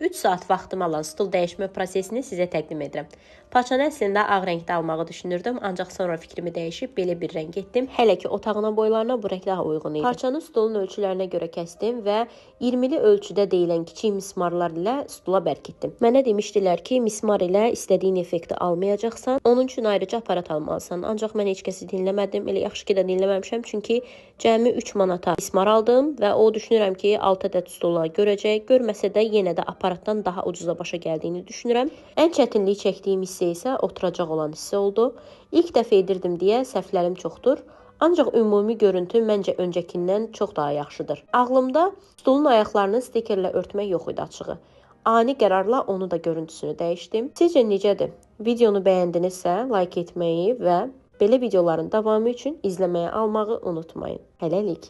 3 saat vaxtımı alan stul dəyişmə prosesini sizə təqdim edirəm. Parçanı əslində ağ rəngdə almağı düşünürdüm, ancaq sonra fikrimi dəyişib belə bir rəng etdim. Hələ ki otağına boylarına bu rəng daha uyğun idi. Parçanı stulun ölçülərinə görə kəsdim və 20-li ölçüdə deyilən kiçik mismarlar ilə stula bərkitdim. Mənə demişdilər ki, mismar ilə istədiyin effekti almayacaqsan, onun üçün ayrıca aparat almalısan. Ancaq mən heç kəsi dinləmədim. Elə yaxşı ki də dinləməmişəm, çünki cəmi 3 manata mismar aldım və o düşünürəm ki, 6 ədəd stula görəcək. Görməsə də yenə də aparatdan daha ucuza başa gəldiyini düşünürəm. Ən çətinlik çəkdiyim hissə isə oturacaq olan hissə oldu. İlk dəfə edirdim deyə səhvlərim çoxdur. Ancaq ümumi görüntü məncə öncəkindən çox daha yaxşıdır. Ağlımda stulun ayaqlarını stikerlə örtmək yox idi açığı. Ani qərarla onu da görüntüsünü dəyişdim. Sizcə necədir? Videonu bəyəndinizsə like etməyi və belə videoların davamı üçün izləməyə almağı unutmayın. Hələlik.